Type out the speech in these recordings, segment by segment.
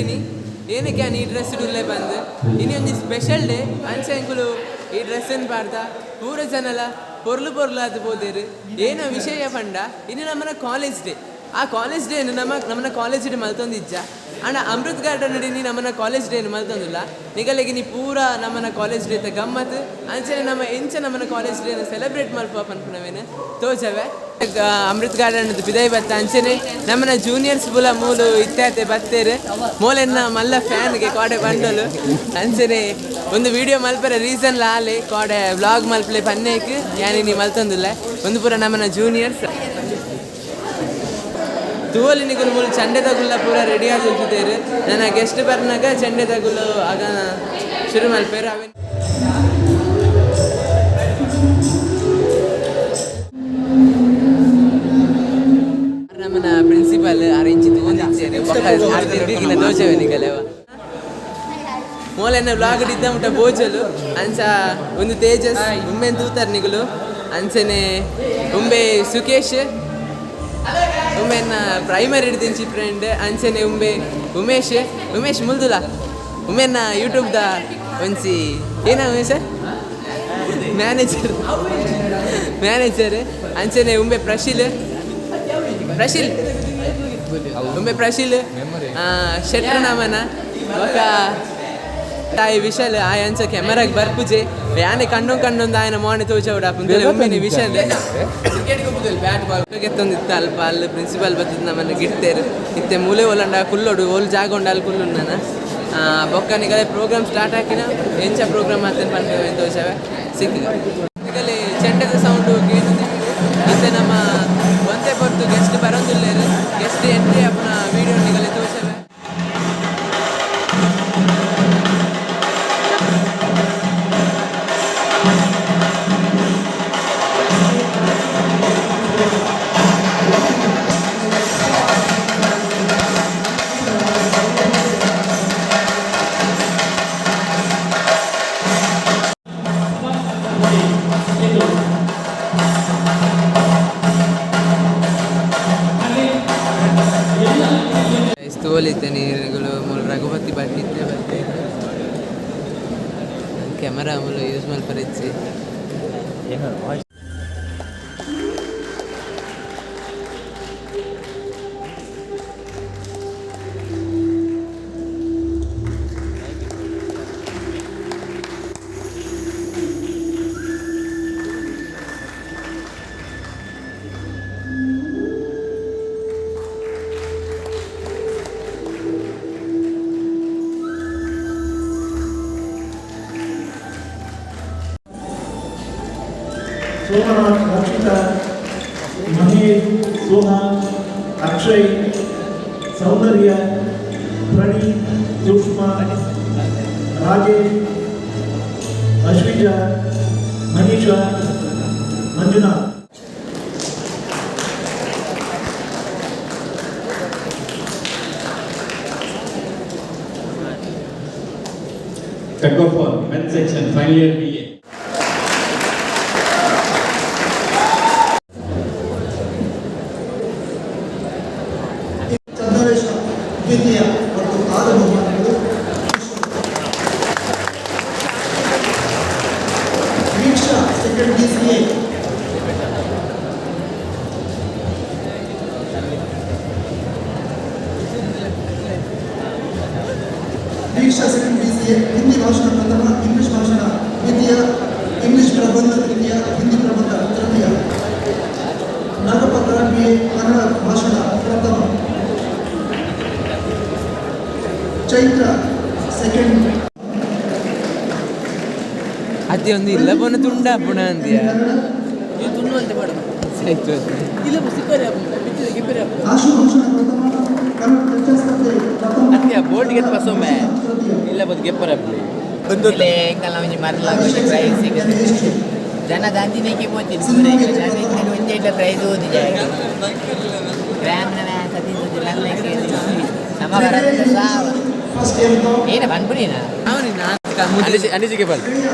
ಕೇನಡಿನಿ ಏನಕ್ಕೆ ಯಾನ್ ಈ ಡ್ರೆಸ್ ಉಲ್ಲೆ ಬಂದು. ಇನಿ ಒಂಜಿ ಸ್ಪೆಷಲ್ ಡೇ, ಅಂಚ ಎಂಕುಲು ಈ ಡ್ರೆಸ್ ಪಾಡ್ದ. ಪೂರ ಜನಲ ಪೊರ್ಲು ಪೊರ್ಲು ಆದ್ ಪೋದೇರು. ಏನ ವಿಷಯ ಪಂಡ, ಇನಿ ನಮ್ಮನ ಕಾಲೇಜ್ ಡೇ. ಆ ಕಾಲೇಜ್ ಡೇ ನಮ್ಮ ನಮ್ಮನ ಕಾಲೇಜ್ ಡೇ ಮಲ್ತೊಂದಿಜ್ಜ. ಆಂಡ ಅಮೃತ್ ಗಾರ್ಡನ್ ಇನಿ ನಮ್ಮನ ಕಾಲೇಜ್ ಡೇ ಮಲ್ತೊಂದಿಲ್ಲ. ನಿಗಲೆಗೆ ನೀ ಪೂರ ನಮ್ಮನ ಕಾಲೇಜ್ ಡೇ ಗಮ್ಮತ್, ಅಂಚನೆ ನಮ್ಮ ಎಂಚ ನಮ್ಮನ ಕಾಲೇಜ್ ಡೇ ಸೆಲೆಬ್ರೇಟ್ ಮಲ್ಪ ಪನ್ಪುನವೇನು ತೋಜವೆ. ಅಮೃತ್ ಗಾರ್ಡನ್ ಬಿದೈ ಬತ್ತ. ಅಂಚನೆ ನಮ್ಮನ ಜೂನಿಯರ್ಸ್ ಬುಲ ಮೂಲು ಇತ್ಯಾತೆ ಬತ್ತೇರು. ಮೂಲೆನ್ನ ಮಲ್ಲ ಫ್ಯಾನ್ಗೆ ಕೋಡೆ ಬಂಡಲು. ಅಂಚನೆ ಒಂದು ವಿಡಿಯೋ ಮಲ್ಪರೆ ರೀಸನ್ ಲಾಲೆ ಕೋಡೆ ವ್ಲಾಗ್ ಮಲ್ಪಲೆ ಪನ್ನೇಕ್ ಯಾನಿ ನೀ ಮಲ್ತೊಂದಿಲ್ಲ. ಒಂದು ಪೂರ ನಮ್ಮನ ಜೂನಿಯರ್ಸ್ ತೂವಲಿ ನಿಗುಲು. ಮೂಲು ಚಂಡೆ ತಗುಲ್ಲ ಪೂರ ರೆಡಿ ಆದ್ ಉಂತುದೇರು. ನನ್ನ ಗೆಸ್ಟ್ ಬರ್ನಾಗ ಚಂಡೆ ತಗುಲು ಆಗ ಶುರು ಮಲ್ಪೇರು ಅವೇನ್. ನಮ್ಮನ ಪ್ರಿನ್ಸಿಪಾಲ್ ಅರೇಂಜ್ ತೂವೊಂದಿತ್ತೇರು. ತಿರ್ಗಿನ ದೋಷವೇ ನಿಗಲೆವ. ಮೂಲೆನ ವ್ಲಾಗ್ ಇದ್ದ ಮುಟ್ಟ ಬೋಜಲು. ಅಂಚ ಒಂದು ತೇಜಸ್ ಉಂಬೆನ್ ತೂತಾರ್ ನಿಗುಲು. ಅಂಚನೆ ಉಂಬೆ ಸುಕೇಶ್, ಉಂಬೆನ್ನ ಪ್ರೈಮರಿ ಹಿಡ್ದಿಂಚಿ ಫ್ರೆಂಡ್. ಅಂಚನೆ ಉಂಬೆ ಉಮೇಶ್, ಉಮೇಶ್ ಮುಲ್ದುಲ. ಉಮೇನ್ನ ಯೂಟ್ಯೂಬ್ ದ ಒಂಜಿ ಏನ ಉಮೇಶ ಮ್ಯಾನೇಜರ್ ಮ್ಯಾನೇಜರ್. ಅಂಚನೆ ಉಂಬೆ ಪ್ರಶೀಲ್, ಪ್ರಶೀಲ್, ಉಂಬೆ ಪ್ರಶೀಲ್ ಶೆಟ್ರ ನಮನ. ಬೊಕ ತಾಯಿ ವಿಶಾಲ್. ಆಯ್ ಅಂಚ ಕ್ಯಾಮರಾಗ್ ಬರ್ಪುಜೆ. ಯಾನೆ ಕಣ್ಣು ಕಣ್ಣೊಂದು ಆಯನ ಮೋನೆ ತೋಚವುಡ. ಉಂಬೆನಿ ವಿಶಾಲ್. ಕ್ರಿಕೆಟ್ ಗೊಬ್ಬುದಲ್, ಬ್ಯಾಟ್ ಬಾಲ್ ಗೆತ್ತೊಂದಿತ್ತ. ಅಲ್ಪ ಅಲ್ಲಿ ಪ್ರಿನ್ಸಿಪಾಲ್ ಬತ್ತದ ನಮ್ಮನ್ನ ಗಿಡ್ತೇರು. ಇತ್ತೆ ಮೂಲೆ ಒಲಂಡ ಕುಲ್ಲೊಡು, ಓಲ್ ಜಾಗ ಉಂಡು ಅಲ್ಲಿ ಕುಲ್ಲುಂಡು ನಾನ. ಬೊಕ್ಕ ನಿಗಲೆ ಪ್ರೋಗ್ರಾಮ್ ಸ್ಟಾರ್ಟ್ ಹಾಕಿನ. ಎಂಚ ಪ್ರೋಗ್ರಾಮ್ ಆತೇನೆ ಪನ್ಪೆ ತೋಚವೆ ಸಿಕ್ಕ. ನಿಗಲೆ ಚೆಂಡದ ಸೌಂಡು ಕೇಂದ್ರ. ಇತ್ತೆ ನಮ್ಮ ಒಂತೆ ಪೊರ್ತು ಗೆಸ್ಟ್ ಬರೋದಿಲ್ಲೇರು. ಗೆಸ್ಟ್ ಎಂಟ್ರಿ ಆಪುನ ವಿಡಿಯೋ ನಿಗಲೆ ತೋಚವೆ. ತೋಲಿತ್ತೆ ನೀರುಗಳು. ಮೂಲು ರಘುಪತಿ ಭಟ್ ಇತ್ತೆ ಬತ್ತೆ. ಕ್ಯಾಮರಾ ಮೂಲು ಯೂಸ್ ಮಲ್ಪರೆಚ್ಚಿ. Somanath, Rakshita, Mahesh, Soha, Akshay, Soundarya, Praneeth, Sushma, Rajesh, Ashwija, Manisha, Manjunath. Tug of War, men's section, final year BA. Chandavesh ದ್ವಿತೀಯ ಮತ್ತು ಆರು ಬಹುಮಾನಗಳು. Veeksha, second BCA. Veeksha, second BCA. Hindi ಭಾಷಣ ಪ್ರಥಮ, ಇಂಗ್ಲಿಷ್ ಭಾಷಣ ದ್ವಿತೀಯ, English ಪ್ರಬಂಧ ತೃತೀಯ, ಹಿಂದಿ ಪ್ರಬಂಧ ತೃತೀಯ. ನಾಗಪ್ಪ ಥರ್ಡ್ ಬಿಎ, ಕನ್ನಡ ಭಾಷಣ ಪ್ರಥಮ. ಚೈತ್ರ, ಸೆಕೆಂಡ್. ಅದೇ ಒಂದು ಇಲ್ಲ ಪೋನ ತುಂಡ ಪುಣ ಅಂದ್ಯಾ. ಆಯ್ತು. ಆಶು ಭಾಷಣ ಪ್ರಥಮ, ಕನ್ನಡ ಚರ್ಚಾ ಸ್ಪರ್ಧೆ ಪ್ರಥಮ. ಅತ್ಯ ಬೋಲ್ಟ್ ಗೆತ್ ಪಸೊಮ್ಮೆ. ತೃತೀಯ. ಇಲ್ಲ ಬದು ಗೆಪ್ಪರ. ಎಂಕಲ್ನ ಒಂಜಿ ಮರ್ಲ ಒಂಜಿ ಪ್ರೈಸ್ ಸಿಗುತ್ತೆ. ಜನ ದಾಂತಿನಕ್ಕೆ ಪೋತಿನಿ ದೂರ. ಜನ ಇತ್ತಲ್ಲಿ ಒಂಜೆ ಇಡ್ಲ ಪ್ರೈಸ್ ಓದಿ ಗ್ರಾಮ್ನ ಸಮ ಬರತ್ತ ಸಾವ. First M com. ಏನ ಪನ್ಪುನೇನ? ಅವನಿ ನಾನು ಅನಿಸಿಕೆ ಬಲ್.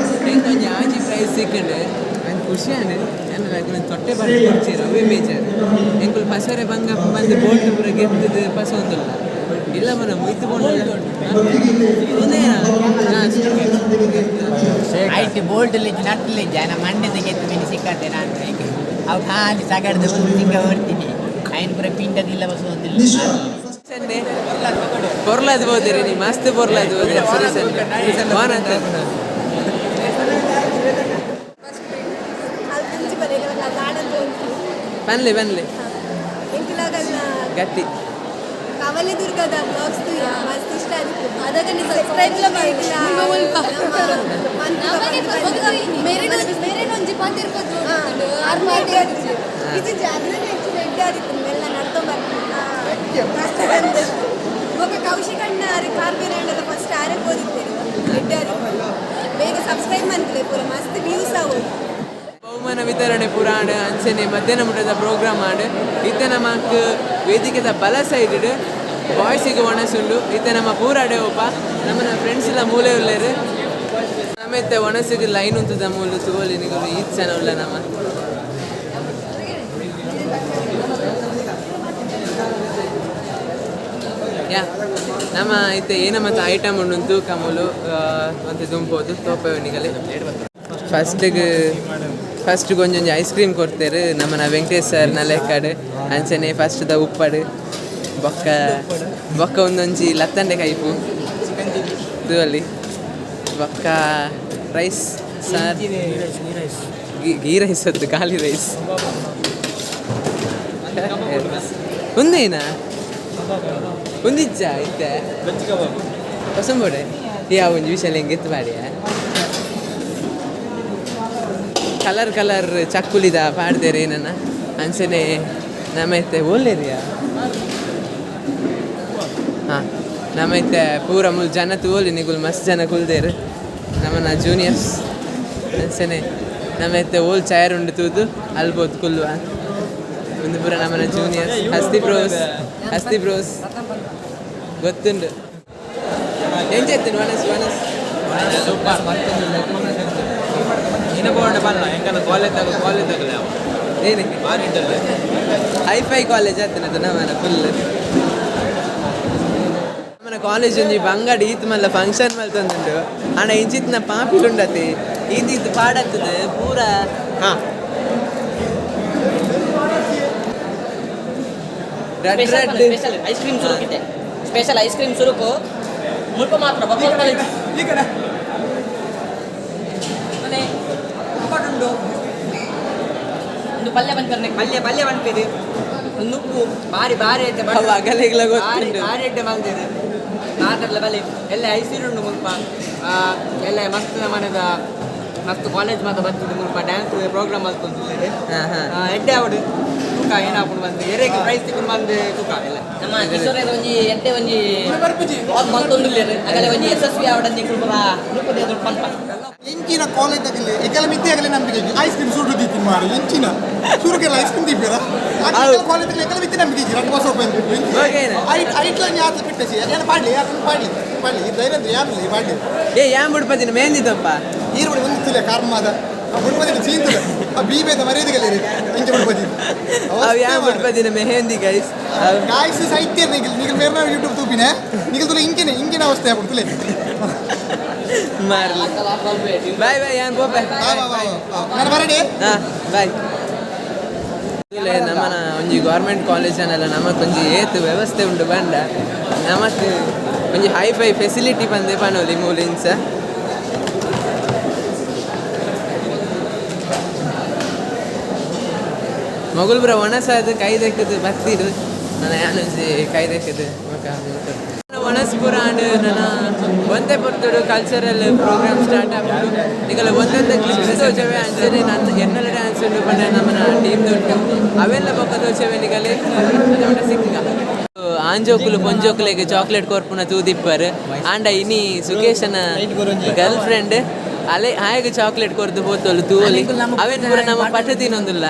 ಎಂಕೊಂಜಿ ಆಜಿ ಪ್ರೈಸ್ ಸಿಕ್ಕಂಡು. ಖುಷಿ ಆಂಡ್ ಏನ ತೊಟ್ಟೆ ಬಾರಿ ಕೊಡ್ಚೀರ ಅವೇ ಬೇಜಾರು. ಎಂಕುಲು ಪಸರೆ ಬಂಗ ಬಂದು ಬೋಲ್ಟ್ ಪೂರ ಗೆದ್ದದು ಪಸ ಒಂದುಲ್ಲ ಇಲ್ಲ ಮನ ಮುಯ್ತು ಬೋಂಡ. ಆಯ್ತು, ಬೋಲ್ಟ್ ನಟ್ಲಿಜ್ಜ ನಮ್ಮ ಮಂಡೆದ ಗೆತ್ತು ಮಿನಿ ಸಿಕ್ಕತ್ತೆ ನಾನು. ಅವು ಖಾಲಿ ಸಗಡ್ದು ಒಂದು ಸಿಕ್ಕ ಹೊರ್ತೀನಿ. ಐನ್ ಪೂರ ಪಿಂಡದಿಲ್ಲ, ಬಸ್ ಒಂದಿಲ್ಲ. ನಿಶಾ. ಚೆನ್ನೆ ಪೊರ್ಲಾದ್ ಹೋದಿರಿ ನೀ, ಮಸ್ತ್ ಪೊರ್ಲಾದ್ ಹೋದಿರಿ ಸುರೇಶ್ ವಾನಂತ. ಅದು ಪ್ರಿನ್ಸಿಪಲ್ ದಾಡಂತ. ಬನ್ಲಿ ಬನ್ಲಿ. ಎಂಕುಲಾಗಲ್ಲ. ಗಟ್ಟಿ. ಕವಲೆದುರ್ಗದ ಬ್ಲಾಗ್ಸ್ ಮಸ್ತ್ ಇಷ್ಟ ಆದಿತ್ತು. ಅದಕ್ಕೆ ಸಬ್ಸ್ಕ್ರೈಬ್ ಮಾಡಿಲ್ಲ. ಮೇರೆನೊಂಜಿ ಪಾತಿರ್ಪದು. ಆರು ಮಾಡಿ ಆದಿತ್ತು ಇದು ಜಾತ್ರೆ ಹೆಚ್ಚು ಎಡ್ಡೆ ಆದಿತ್ತು ಮೆಲ್ಲ ನಡ್ಕೊಂಡ್ ಬರ್ತೀನಿ. ಬೊಕ್ಕ ಕೌಶಿಕ್ ಅಣ್ಣ ಆರು ಕಾರ್ಬೇರೆ ಅಣ್ಣದ ಫಸ್ಟ್ ಆರೇ ಓದಿದ್ದೇನೆ. ಎಡ್ಡೆ ಆದಿತ್ತು. ಬೇಗ ಸಬ್ಸ್ಕ್ರೈಬ್ ಮಾಡ್ತಾರೆ, ಪೂರ ಮಸ್ತ್ ವ್ಯೂಸ್ ಆಗೋದು. ಬಹುಮಾನ ವಿತರಣೆ ಪುರಾಣ ಅಂಚನೆ ಮಧ್ಯಾಹ್ನ ಮುಟದ ಪ್ರೋಗ್ರಾಮ್ ಆಂಡ್. ಇತ್ತೆ ನಮಕ್ ವೇದಿಕೆದ ಬಲ ಸೈಡ್ ಬಾಯ್ಸಿಗೆ ಒಣಸುಂಡು. ಇತ್ತೆ ನಮ್ಮ ಪೂರಾಡೆ ಒಪ್ಪ ನಮ್ಮನ ಫ್ರೆಂಡ್ಸ್ ಎಲ್ಲ ಮೂಲೆ ಉಲ್ಲೇರು. ನಮ್ಮ ಇತ್ತೆ ಒಣಸಿಗೆ ಲೈನ್ ಉಂತದ ಮೂಲು ತೂವಲಿ ನಿಗಲು. ಈತ್ ಜನ ಉಲ್ಲ ನಮ್ಮ. ಯಾ, ನಮ್ಮ ಇತ್ತೆ ಏನ ಮತ್ತೆ ಐಟಮ್ ಉಂಡು ತೂಕ ಮೂಲು ಮತ್ತೆ ದುಂಪೋದು ತೋಪೆ ನಿಗಲಿ. ಫಸ್ಟಿಗೆ ಫಸ್ಟ್ ಒಂಜೊಂಜಿ ಐಸ್ ಕ್ರೀಮ್ ಕೊಡ್ತೇರು ನಮ್ಮನ ವೆಂಕಟೇಶ್ ಸರ್ ನಲೆಕ್ಕಾಡು. ಅಂಚನೆ ಫಸ್ಟ್ದ ಉಪ್ಪಡು, ಬೊಕ್ಕ ಬೊಕ್ಕ ಒಂದೊಂಜಿ ಲತ್ತಂಡೆ ಕೈಪು ತೂವಲ್ಲಿ, ಬೊಕ್ಕ ರೈಸ್ ಸಾರ್, ಗೀ ರೈಸ್ ಹೊತ್ತು ಖಾಲಿ ರೈಸ್ ಒಂದೇನಾ ಒಂದಿಜ್ಜ ಇತ್ತೆ ಹೊಸಂಬೋಡೆ. ಯಾವ ಒಂಜಿ ವಿಷಯ ಹೆಂಗೆ ಬಾಡಿಯ ಕಲರ್ ಕಲರ್ ಚಕ್ಕುಲಿದ ಪಾಡ್ದೇರು ಏನನ್ನ. ಅಂಚನೆ ನಮ್ಮ ಇತ್ತೆ ಓಲ್ಲೇರಿಯಾ. ಹಾಂ, ನಮ್ಮ ಇತ್ತೆ ಪೂರ ಮುಲ್ ಜನ ತೂವೊಲಿ ನಿಗುಲು. ಮಸ್ತ್ ಜನ ಕುಲ್ದೇರು ನಮ್ಮನ ಜೂನಿಯರ್ಸ್. ಅಂಚನೆ ನಮ್ಮ ಇತ್ತೆ ಓಲ್ ಚೇರ್ ಉಂಡು ತೂದು ಅಲ್ಬೋದು ಕುಲ್ವ. ಒಂದು ಪೂರ ನಮ್ಮನ juniors. Hasti bros, Hasti bros ಗೊತ್ತುಂಡು. ಎಂಚೆತ್ತುಂಡು ಒಣಸ್ ಒಣಸ್? ಸೂಪರ್. ಇನ್ನ ಬೋರ್ಡ್ ಬಲ್ಲ ಎಂಕನ ಕಾಲೇಜ್ ತಗ ಕಾಲೇಜ್ ತಗಲೆ. ಏನಕ್ಕೆ? ಬಾರಿ ಇಡ್ಡಲ್ಲ. ಹೈಫೈ ಕಾಲೇಜ್ ಆತನದು ನಮ್ಮನ ಫುಲ್. ನಮ್ಮನ ಕಾಲೇಜ್ ಒಂಜಿ ಬಂಗಾಡಿ ಈತ್ ಮಲ್ಲ ಫಂಕ್ಷನ್ ಮಲ್ತೊಂದುಂಡು. ಆಂಡ ಇಂಚಿತ್ನ ಪಾಪಿಲುಂಡತೆ ಈತ್ ಈತ್ ಪಾಡತ್ತದ ಪೂರ. ಹಾ, red red. Special ice cream ಸುರುಕಿದೆ. ಸ್ಪೆಷಲ್ ಐಸ್ ಕ್ರೀಮ್ ಸುರುಕು ಮುಲ್ಪ ಮಾತ್ರ ಬೊಕ್ಕ ಈ ಕಡೆ. ಉಂಡು. ಒಂದು ಪಲ್ಯ ಬಂದ್ಪರ್ನೆ. ಪಲ್ಯ ಪಲ್ಯ ಪನ್ಪೇರು ಒಂದು ಉಪ್ಪು ಬಾರಿ ಬಾರಿ ಎಡ್ಡೆ. ಅವು ಅಗಲೆಗ್ಲ ಬಾರಿ ಗೊತ್ತುಂಟು. ಬಾರಿ ಎಡ್ಡೆ ಮಲ್ದೇರು ಮಾತಾಡಲ ಬಲೆ. ಎಲ್ಲ ಐಸಿರು ಉಂಡು ಮುಲ್ಪ. ಎಲ್ಲ ಮಸ್ತ್ ಮನೆದ ಮಸ್ತ್ ಕಾಲೇಜ್ ಮಾತ ಬರ್ತದೆ ಮುಲ್ಪ. Dance programme ಮಲ್ತೊಂದಿದ್ದಾರೆ. ಹಾ ಹಾ ಎಡ್ಡೆ ಆವಡು ತೂಕ ಏನಾಪುಂಡು ಬಂದು ಎರೆಗೆ ಪ್ರೈಸ್ ತಿಕ್ಕೊಂಡು ಬಂದು ತೂಕ ಎಲ್ಲ. ನಮ್ಮ ಕಿಶೋರ್ ಒಂಜಿ ಎಡ್ಡೆ ಒಂಜಿ ಬ್ಲಾಗ್ ಮಲ್ತೊಂದುಲ್ಲೆರ್. ಅಗಲೆ ಒಂಜಿ ಯಶಸ್ವಿ ಆವಡಂದಿ ಪೂರ ರೂಪದ ಪನ್ಪ. ಎಂಚಿನ ಕಾಲೇಜ್ ಆಗಲಿ ಎಕಲ ಮಿತ್ತೆ ಆಗಲಿ ನಂಬಿಕೆ. ಐಸ್ ಕ್ರೀಮ್ ಸುಡು ದೀತಿ ಮಾರು ಎಂಚಿನ ಸುರುಕೆಲ್ಲ ಐಸ್ ಕ್ರೀಮ್ ದೀಪಿರ. ಕಾಲೇಜ್ ಎಕಲ ಮಿತ್ತೆ ನಂಬಿಕೆ 2 ವರ್ಷ ಓಪನ್. ಓಕೆನಾ? ಐಟ್ ಐಟ್ಲ ಯಾತ್ಲ ಬಿಟ್ಟಸಿ ಏನ ಪಾಡ್ಲಿ ಯಾರು ಪಾಡ್ಲಿ ಪಾಡ್ಲಿ ಈ ಧೈರ್ಯ ಯಾರು ಪಾಡ್ಲಿ. ಏ, ಯಾನ್ ಬುಡ್ಪದಿನ ಮೆಹಂದಿ ತಪ್ಪ. ಈರುಳ್ಳಿ ಒಂದು ತುಲೆ ಕರ್ಮದ ಬುಡ್ಪದಿ ಚೀಂತುಲೆ ಆ ಬೀಬೇದ ಮರ್ಯಾದೆಗಲ್ಲಿ ಇಂಚ ಬುಡ್ಪದಿ. ಅವು ಯಾನ್ ಬುಡ್ಪದಿನ ಮೆಹಂದಿ ಗೈಸ್. ಗಾಯ್ಸ್ ಸಾಹಿತ್ಯ ನಿಗಲ್ ನಿಗಲ್ ಮೇರ್ನ ಯೂಟ್ಯೂಬ್ ತೂಪಿನ ನಿಗಲ್ ತುಲೆ ಇಂಚಿನ ಇಂಚಿನ ಅವಸ್ಥೆ ಆಗ್ಬಿಡ್ತುಲೆ ತುಲೆ. ಮಾರ್ಲಿ. ಬಾಯ್ ಬಾಯ್, ಯಾನ್ ಪೋಪೆ. ನಾನು ಬರಡಿ. ಹಾ, ಬಾಯ್. ನಮ್ಮನ ಒಂಜಿ ಗೌರ್ಮೆಂಟ್ ಕಾಲೇಜ್ ಅನ್ನಲ್ಲ, ನಮಕ್ ಒಂಜಿ ಏತ್ ವ್ಯವಸ್ಥೆ ಉಂಡು ಬಂಡ ನಮಕ್ ಒಂಜಿ ಹೈ ಫೈ ಫೆಸಿಲಿಟಿ ಬಂದೆ ಪನೊಲಿ ಮೂಲಿನ್ಸ. ಮೊಗಲ್ಪುರ ಒಣಸಾದ ಕೈ ದೆಕ್ಕದು ಬತ್ತಿರು. ನನ್ನ ಯಾನೊಂಜಿ ಕೈ ದೆಕ್ಕದು ಮಕ. ಒಣಸ್ಪುರ ಆಂಡ್ ನನ್ನ ಒಂದೇ ಪೊರ್ತುಡು ಕಲ್ಚರಲ್ ಪ್ರೋಗ್ರಾಮ್ ಸ್ಟಾರ್ಟ್ ಆಪುಂಡು. ನಿಗಲ ಒಂದೊಂದು ಕ್ಲಿಪ್ಸ್ ತೋಜವೆ. ಅಂಚನೆ ನನ್ನ ಎನ್ನಲ ಡ್ಯಾನ್ಸ್ ಉಂಡು ಪಂಡ ನಮ್ಮನ ಟೀಮ್ ಉಂಟು. ಅವೆಲ್ಲ ಬೊಕ್ಕ ತೋಜವೆ ನಿಗಲೆ ಸಿಕ್ಕ. ಆಂಜೋಕುಲು ಪೊಂಜೋಕುಲೆಗ್ ಚಾಕ್ಲೇಟ್ ಕೊರ್ಪುನ ತೂದಿಪ್ಪರ್. ಆಂಡ ಇನಿ ಸುಕೇಶನ ಗರ್ಲ್ ಫ್ರೆಂಡ್ ಅಲೆ ಆಯಗ್ ಚಾಕ್ಲೇಟ್ ಕೊರ್ದು ಪೋತೋಲು ತೂವಲಿ. ಅವೇನ್ ಪೂರ ನಮ್ಮ ಪಠ ತಿನ್ನೊಂದುಲ್ಲ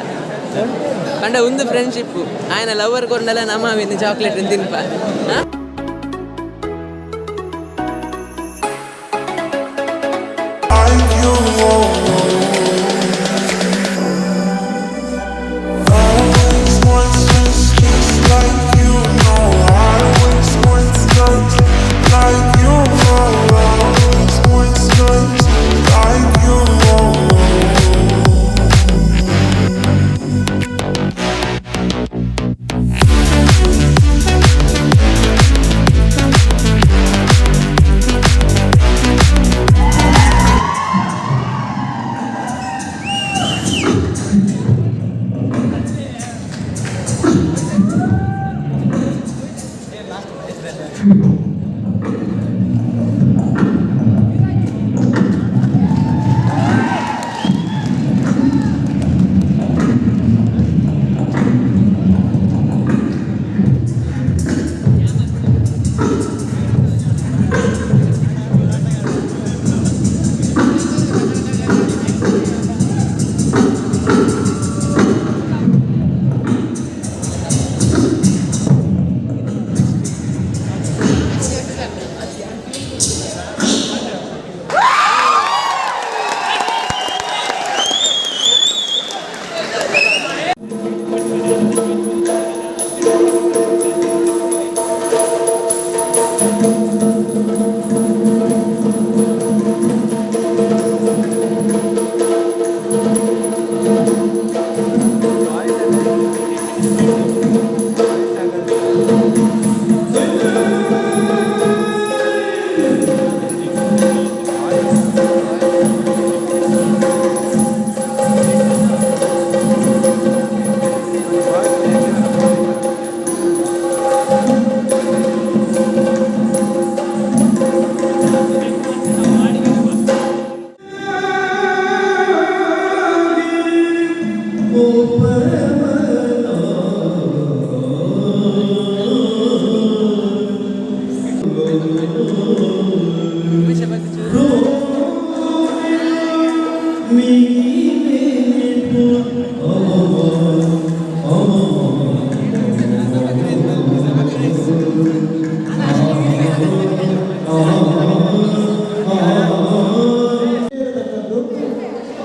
ಪಂಡ ಒಂದು ಫ್ರೆಂಡ್ಶಿಪ್. ಆಯನ ಲವರ್ ಕೊರ್ಂಡಲ ನಮ್ಮ ಅವೇನು ಚಾಕ್ಲೇಟ್ ತಿನ್ಪ. ಹಾ. I'm you.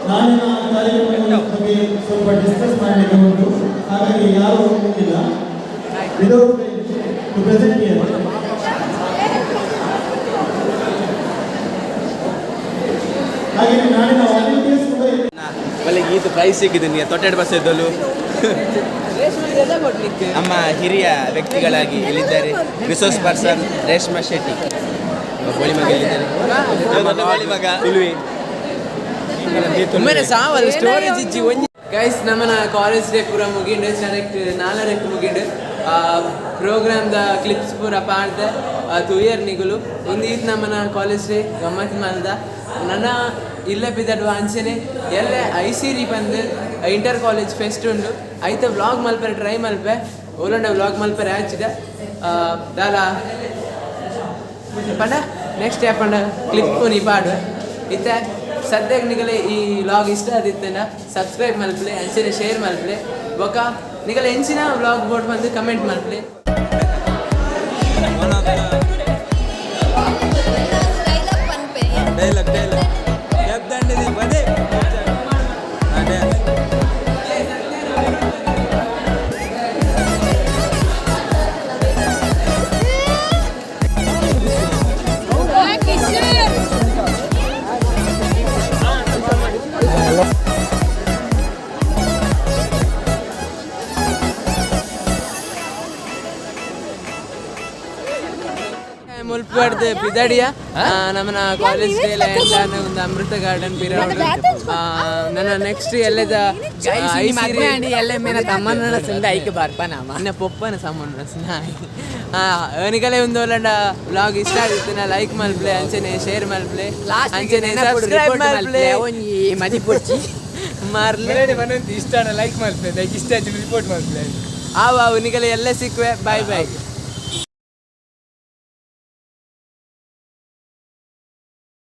ನಾಳಿನ ಕಾರ್ಯಕ್ರಮದ ಬಗ್ಗೆ ಸ್ವಲ್ಪ ಡಿಸ್ಕಸ್ ಮಾಡಲಿಕ್ಕೆ ಉಂಟು. ಹಾಗಾಗಿ ಯಾರು ಹೋಗಲಿಕ್ಕಿಲ್ಲ. ವಿದೌಟ್ ಟು ಪ್ರೆಸೆಂಟ್ here. ಹಾಗೆ ನಾಳಿನ ವಾಲಂಟಿಯರ್ಸ್ ಕೂಡ ಇಲ್ಲಿ. ಒಳ್ಳೆ ಈತ ಪ್ರೈಸ್ ಸಿಕ್ಕಿದ್ದೀನಿ ತೊಟ್ಟೆಡ್ ಬಸ್ ಇದ್ದಲು. ನಮ್ಮ ಹಿರಿಯ ವ್ಯಕ್ತಿಗಳಾಗಿ ಇಲ್ಲಿದ್ದಾರೆ ರಿಸೋರ್ಸ್ ಪರ್ಸನ್ ರೇಷ್ಮಾ ಶೆಟ್ಟಿ ಬೋಳಿಮಗ ಇಲ್ಲಿದ್ದಾರೆ. ಬೋಳಿಮಗ ಇಲ್ವಿ. ಒಮ್ಮೆನೆ ಸಾವಲ್ ಸ್ಟೋರೇಜ್ ಇಜ್ಜಿ ಒಂಜಿ. ಗೈಸ್, ನಮ್ಮನ ಕಾಲೇಜ್ ಡೇ ಪೂರ ಮುಗಿಂಡು, ಕರೆಕ್ಟ್ ನಾಲರಕ್ಕೆ ಮುಗಿಂಡು. ಪ್ರೋಗ್ರಾಮ್ದ ಕ್ಲಿಪ್ಸ್ ಪೂರ ಪಾಡ್ದೆ ತೂಯರ್ ನಿಗುಲು. ಒಂದು ಈತ್ ನಮ್ಮನ ಕಾಲೇಜ್ ಡೇ ಗಮ್ಮತ್ ಮಲ್ದ. ನನ್ನ ಇಲ್ಲ ಬಿದ್ದಡು ಅಂಚೆನೆ ಎಲ್ಲ ಐಸಿರಿ ಬಂದು ಇಂಟರ್ ಕಾಲೇಜ್ ಫೆಸ್ಟ್ ಉಂಡು. ಐತ ವ್ಲಾಗ್ ಮಲ್ಪರೆ ಟ್ರೈ ಮಲ್ಪೆ. ಓಲಂಡ ವ್ಲಾಗ್ ಮಲ್ಪರೆ ಆಚಿದ ದಾಲ ಪಂಡ ನೆಕ್ಸ್ಟ್ ಪಂಡ ಕ್ಲಿಪ್ ನೀ ಪಾಡು. ಇತ್ತೆ ಸದ್ಯಕ್ಕೆ ನಿಗಲೆ ಈ ವ್ಲಾಗ್ ಇಷ್ಟ ಆದಿತ್ತನ ಸಬ್ಸ್ಕ್ರೈಬ್ ಮಲ್ಪಲೆ, ಅಂಚನೆ ಶೇರ್ ಮಲ್ಪಲೆ. ಬೊಕ ನಿಗಲೆ ಎಂಚಿನ ವ್ಲಾಗ್ ಬೋರ್ಡ್ ಬಂದು ಕಮೆಂಟ್ ಮಲ್ಪಲೆ. ಡೈಲಾಗ್ ಪನ್ಪೆ. ಡೈಲಾಗ್ ಡೈಲಾಗ್ ದಂಡಿದೆ ಬದೇ. ಡ್ಯಾನ್ಸ್. ಕಿಶೋರ್. ಮುಲ್ಪಡ್ದು ಪಿದಡಿಯ ನಮ್ಮನ ಕಾಲೇಜ್ ಡೇ ಒಂದು ಅಮೃತ ಗಾರ್ಡನ್ ಪಿರೌಡ್. ನನ್ನ ನೆಕ್ಸ್ಟ್ ಎಲ್ಲದ ಮದ್ವೆ ಆಂಡ್ ಎಲ್ಲ ಮೇನ ತಮ್ಮನ ಸುಂದ ಐಕ್ ಬರ್ಪನಾಮ. ನನ್ನ ಪೊಪ್ಪನ ಸಾಮಾನು. ನಿಗಲೇ ಒಂದು ಒಲ್ಲಂಡ ವ್ಲಾಗ್ ಇಷ್ಟ ಆಗಿತ್ತು ನಾ ಲೈಕ್ ಮಲ್ಪ್ಲೆ, ಅಂಚನೆ ಶೇರ್ ಮಲ್ಪ್ಲೆ, ಅಂಚನೆ ಸಬ್ಸ್ಕ್ರೈಬ್ ಮಲ್ಪ್ಲೆ. ಒಂಜಿ ಮದಿ ಪೊಡ್ಚಿ. ಮಾರ್ಲೆ. ಇಷ್ಟ ಲೈಕ್ ಮಾಡ್ತೇನೆ, ಇಷ್ಟ ರಿಪೋರ್ಟ್ ಮಾಡ್ತೇನೆ. ಆವು ಆವು, ನಿಗಲೆ ಎಲ್ಲ ಸಿಕ್ಕುವೆ. Boy boy.